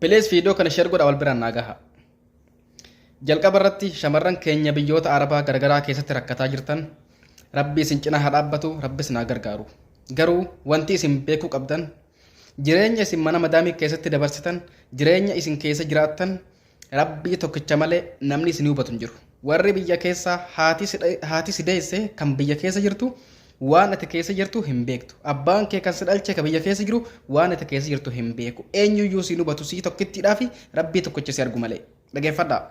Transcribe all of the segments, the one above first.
Please viidiyoo kana share godhaa wal biraan naa gaha. Jalqaba irratti shamarran keenya biyyoota Arabaa garagaraa keessatti rakkataa jirtan Rabbi isin cinaa haa dhaabbatu, Rabbi isin haa gargaaru. Garuu wanti isin beekuu qabdan jireenya isin mana madaamii keessatti dabarsitan, jireenya isin keessa jiraattan Rabbii tokkicha malee namni isin hubatu hin jiru. Warri biyya keessaa haati si deesse kan biyya keessa jirtu waan ati keessa jirtu hin beektu. Abbaan kee kan si dhalche kan biyya keessa jiru waan ati keessa jirtu hin beeku. Eenyuyyuu si hin hubatu sii tokkittiidhaa fi Rabbii tokkicha si argu malee. Dhageeffadhaa.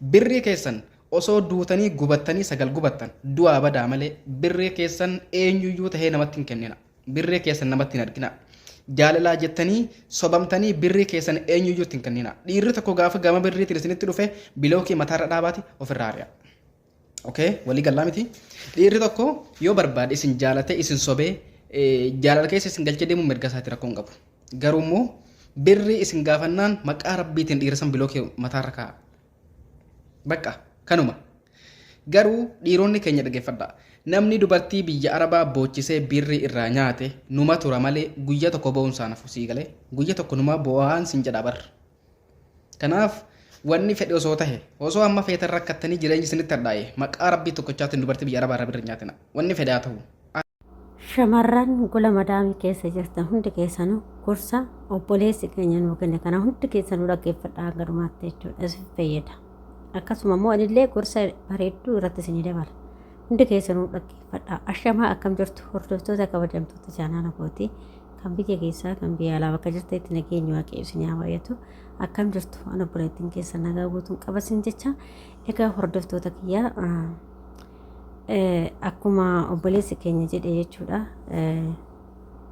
Birrii keessan osoo duutanii gubattanii sagal gubattan du'aa badaa malee birrii keessan eenyuyyuu tahee namatti hin kennina. Birrii keessan namatti hin argina. Jaalalaa jettanii sobamtanii birrii keessan eenyuyyuu itti hin kennina. Dhiirri tokko gaafa gama birriitiin isinitti dhufe bilookii mataarra dhaabaati ofirraa ari'a. Okay, walii gallaa miti. Dhiirri tokko yoo barbaade isin jaalatee isin sobee jaalala keessa isin galchee deemuun mirga isaati rakkoo hin qabu. Garuu immoo birrii isin gaafannaan maqaa rabbiitiin dhiira san bilookii mataarra kaa'a. Bakka kanuma. Garuu dhiironni keenya dhaggeeffadhaa. Namni dubartii biyya Arabaa boochisee birrii irraa nyaate numa tura malee guyya tokko ba'uun isaa nafu sii galee guyya tokko numa bo'aan sin jedha bar. Kanaaf wanni fedhe osoo tahe osoo amma feetan rakkattanii jireenyi isinitti hadhaa'e maqaa rabbii tokkochaatiin dubartii biyya Arabaa irraa birrii hin nyaatina. Wanni fedhe haa ta'u. Shamarran gola madaamii keessa jirtan hundi keessanuu gorsa obboleessi keenya nuu kenne kana hundi keessanuu dhaggeeffadhaa hanga dhumaatti jechuudha isin fayyada. Akkasuma immoo anillee gorsa bareedduu irratti isinii dabala. Hundi keessanuu dhaggeeffadhaa. Ashamaa akkam jirtu hordoftoota kabajamtoota chaanaala kootii kan biyya keessaa kan biyya alaa bakka jirtanitti nageenyi waaqayyo isin haa baay'atu. Akkam jirtu an obboleettiin keessan nagaa guutuun qaba isin jecha. Egaa hordoftoota kiyyaa Akkuma obboleessi keenya jedhe jechuudha.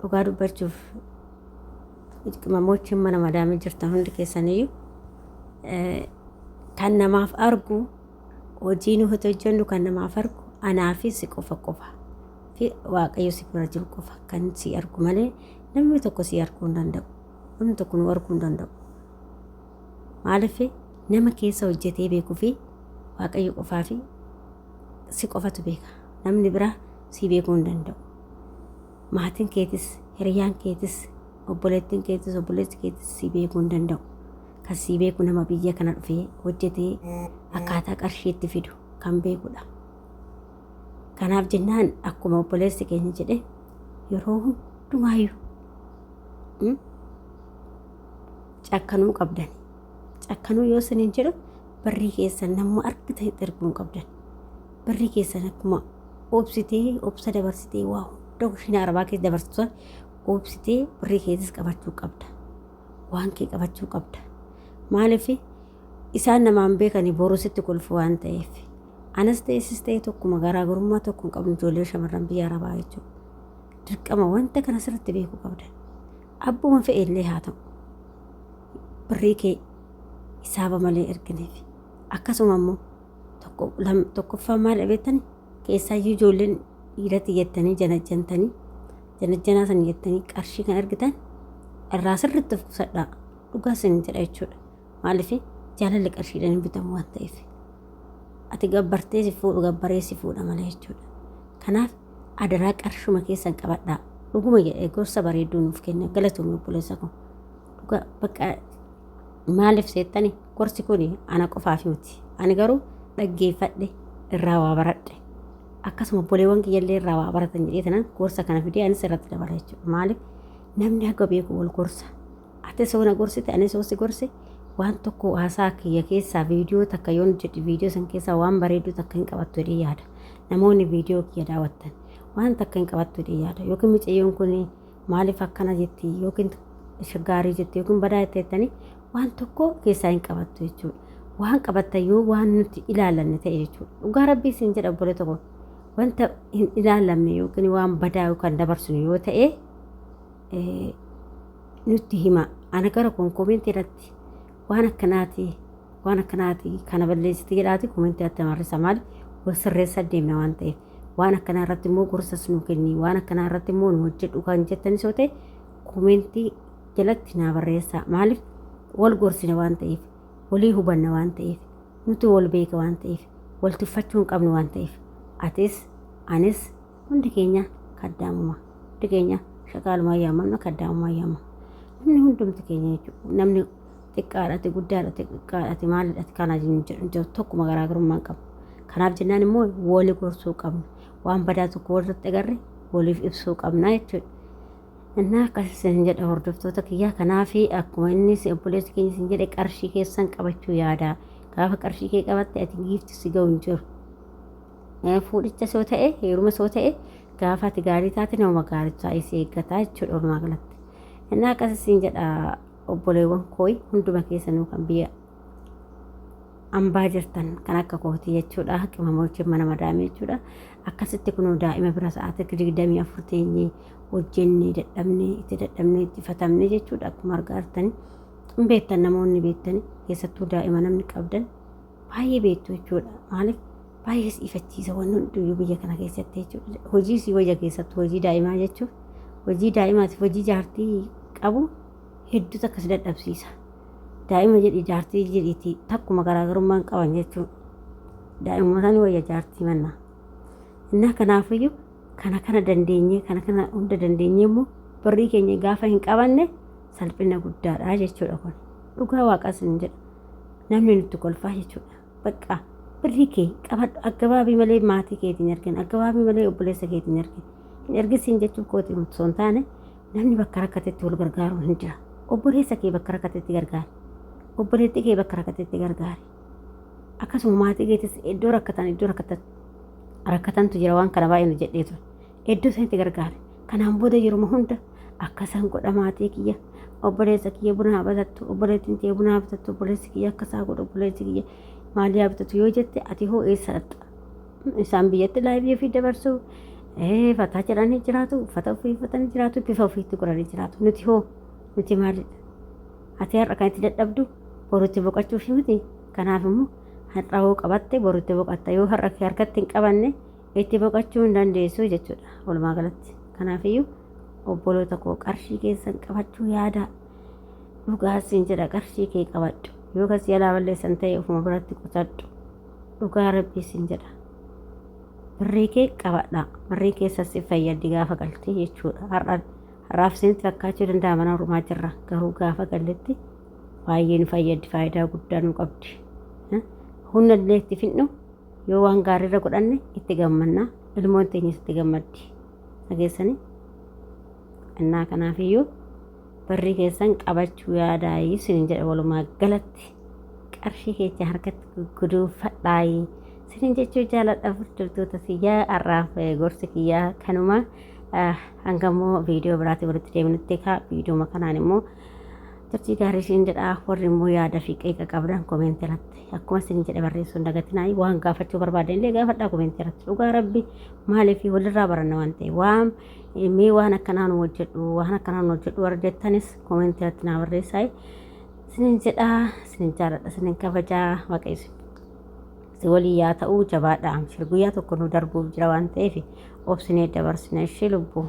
Dhugaa dubbachuuf qimamochiin mana madaamii jirtan hundi keessaniyyuu kan namaaf argu hojii nu hojjennu kan namaaf argu anaa fi si qofa qofa fi waaqayyo si bira jiru qofa kan si argu malee namni tokko si arguu hin danda'u. Namni tokko nu arguu hin danda'u. Maaliif nama keessa hojjetee beekuu fi waaqayyo qofaa fi si qofatu beeka. Namni biraa si beekuu hin danda'u. Maatiin keetis, hiriyaan keetis, obboleettiin keetis, obboleessi keetis si beekuu hin danda'u. Kan si beeku nama biyya kana dhufee hojjetee akkaataa qarshii itti fidu kan beekudha. Kanaaf jennaan akkuma obboleessi keenya jedhe yeroo hundumaayyuu cakkanuu qabdan. Cakkanuu yoo isiniin jedhu barrii keessan namuma argitanitti erguu hin qabdan. Barrii keessan akkuma obsitee obsa dabarsitee waa hunda kushiina arabaa keessa dabarsitu obsitee birrii keetis qabachuu qabda. Waan kee qabachuu qabda. Maaliif isaan namaan beekanii boru sitti kolfu waan ta'eef. Anas ta'e sis ta'e tokkuma garaagarummaa tokko hin qabnu ijoollee shamarran biyya arabaa jechuudha. Dirqama wanta kana sirriitti beekuu qabda. Abbuma fe'e illee haa ta'u. Birrii kee hisaaba malee ergineef. Akkasuma immoo tokko tokkoffaa maal dhabeettani keessaayyuu ijoolleen dhiiratti jettanii janajjantanii janajjanaa san jettanii qarshii kan ergitan irraa sirriitti of qusadhaa. Dhugaa isin jedha jechuudha. Maaliif jaalalli qarshiidhaan hin bitamu waan ta'eef. Ati gabbartee si fuudhu gabbaree si fuudha malee jechuudha. Kanaaf adaraa qarshuma keessan qabadhaa. Dhuguma jedhee gorsa bareedduu nuuf kenna galatoomi obboleessa koo. Dhugaa bakka maaliif seettani gorsi kun ana qofaaf miti. Ani garuu dhaggeeffadhe irraa waa baradhe. Akkasuma obboleewwan kiyyallee irraa waa baratan jedhee tanan gorsa kana fidee anis irratti dabala jechuudha. Maaliif namni haga beeku wal gorsa. Atis yoo na gorsite anis yoo si gorse waan tokko haasaa kiyya keessaa viidiyoo takka yoon hojjedhe viidiyoo san keessaa waan bareedduu takka hin qabattu jedhee yaada. Namoonni viidiyoo kiyya daawwattan waan takka hin qabattu jedhee yaada. Yookiin micayyoon kun maaliif akkana jetti yookiin gaarii jetti yookiin badaa jette jettanii waan tokko keessaa hin qabattu jechuudha. Waan qabattan yoo waan nuti ilaalanne ta'e jechuudha. Dhugaa rabbii isin jedha obbolee tokko wanta hin ilaalamne yookiin waan badaa yookaan dabarsinu yoo ta'e nutti hima. Ana gara koon koomeentii irratti waan akkanaati waan akkanaati kana balleessite jedhaati koomeentii irratti barreessa maali wal sirreessa deemna waan ta'eef waan akkanaa irratti immoo gorsas nu kenni waan akkanaa irratti immoo nu hojjedhu kan jettanis yoo ta'e koomeentii jalatti naa barreessaa maaliif wal gorsina waan ta'eef walii hubanna waan ta'eef nuti wal beeka waan ta'eef wal tuffachuu hin qabnu waan ta'eef atis anis Hundi keenya kaddaamuma. Hundi keenya shaqaalumaa yaamamna kaddaamumaa yaamama. Namni hundumti keenya jechuudha. Namni Xiqqaadhati guddaadhati xiqqaadhati maalidhati kana hin jedhu tokkuma garaagarummaa hin qabu. Kanaaf jennaan immoo wali gorsuu qabna. Waan badaa tokko walirratti agarre waliif ibsuu qabna jechuudha. Innaa akkas isin jedha hordoftoota kiyyaa kanaaf akkuma inni obboleessi keenya isin jedhe qarshii keessan qabachuu yaada. Gaafa qarshii kee qabatte ati giifti si ga'u hin jiru. Fuudhicha soo ta'e heeruma soo ta'e gaafa ati gaarii taate nama gaarii taa'ee si eeggataa jechuudha walumaa galatti. Innaa akkas isin jedha obboleewwan kooyi hunduma keessanuu kan biyya ambaa jirtan kan akka kootii jechuudha qimamoolchiin mana madaamii jechuudha akkasitti kunuu daa'ima bira sa'aatii 24 teenyee hojjennee dadhabnee itti dadhabnee itti fatamne jechuudha akkuma argaa jirtanii hin beektan namoonni beektani keessattuu daa'ima namni qabdan baay'ee beektu jechuudha maaliif baay'ee si ifachiisa wanni hunduyyuu biyya kana keessatti jechuudha hojii si wayya keessattuu hojii daa'imaa jechuun hojii daa'imaatiif hojii jaartii qabu hedduutu akkas dadhabsiisa. Daa'ima jedhi jaartii jedhiiti takkuma garaagarummaa hin qaban jechuudha. Daa'imuma isaanii wayya jaartii mannaa. Innaa kanaafiyyuu kana kana dandeenyee kana kana hunda dandeenyee immoo birrii keenya gaafa hin qabanne salphina guddaadha jechuudha kun. Dhugaa waaqaas hin jedha. Namni nutti kolfaa jechuudha. Bakka birrii kee qabadhu aggabaabii malee maatii keetiin ergin aggabaabii malee obboleessa keetiin ergin. Hin ergisiin jechuun kooti osoo hin taane Namni bakka rakkatetti wal gargaaruun hin jira. Obboleessa kee bakka rakkatetti gargaari. Obboleettii kee bakka rakkatetti gargaari. Akkasuma maatii keetis iddoo rakkatan iddoo rakkatan rakkatantu jira waan kana baay'ee nu jedhee ture. Iddoo sanitti gargaari. Kanaan booda yeruma hunda akkasan godha maatii kiyya obboleessa kiyya buna haa bitattu obboleettiin tiyya buna haa bitattu obboleessi kiyya akkasaa godhu obboleessi kiyya maalii haa bitatu yoo jette ati hoo eessa dhaqxa? Isaan biyyatti laayivii ofii dabarsu fataa jedhanii jiraatu uffata ofii uffatanii jiraatu bifa ofiitti godhanii jiraatu nuti hoo nuti maalidha ati har'a kan itti dadhabdu borutti boqochuuf miti kanaaf immoo har'a hoo qabatte borutti boqotta yoo har'a kee harkatti hin qabanne itti boqochuu hin dandeessu jechuudha walumaa galatti kanaafiyyuu obboloota koo qarshii keessan qabachuu yaada dhugaa siin jedha qarshii kee qabadhu yoo kasii alaa balleessan ta'e ofuma biratti qusadhu Dhugaa rabbii sin jedha. Birrii kee qabadha. Birrii keessa si fayyaddi gaafa galte jechuudha. Har'a har'aaf isinitti fakkaachuu danda'a mana ormaa jirra. Garuu gaafa galletti baay'ee nu fayyaddi faayidaa guddaa nu qabdi. Humna illee itti finnu yoo waan gaariirra godhanne itti gammanna. Ilmoon teenyas itti gammaddi. Dhageessanii? Innaa kanaafiyyuu Birrii keessan qabachuu yaadaayii isinin jedha walumaa galatti qarshii keecha harkatti guduunfadhaayii isinin jechuu jaaladha hordoftoota kiyyaa har'aaf gorsi kiyyaa kanuma hanga immoo viidiyoo biraatiin walitti deebinutti kaa viidiyooma kanaan immoo turtii gaarii isin jedha warri immoo yaada fi qeeqa qabdan koomeentii irratti akkuma isin jedhe barreessuu hin dagatinaa waan gaafachuu barbaadan illee gaafadhaa koomeentii irratti dhugaa rabbi maaliif walirraa baranna waan ta'e waan Mee waan akkanaa nu hojjedhu waan akkanaa nu hojjedhu warra jettanis koomeentii irratti naa barreessaa. Isinin jedhaa isinin jaaladha isinin kabajaa waaqayyo si waliin yaa ta'uu jabaadha amshir guyyaa tokko nu darbuuf jira waan ta'eef obsinee dabarsina ishee lubbuu.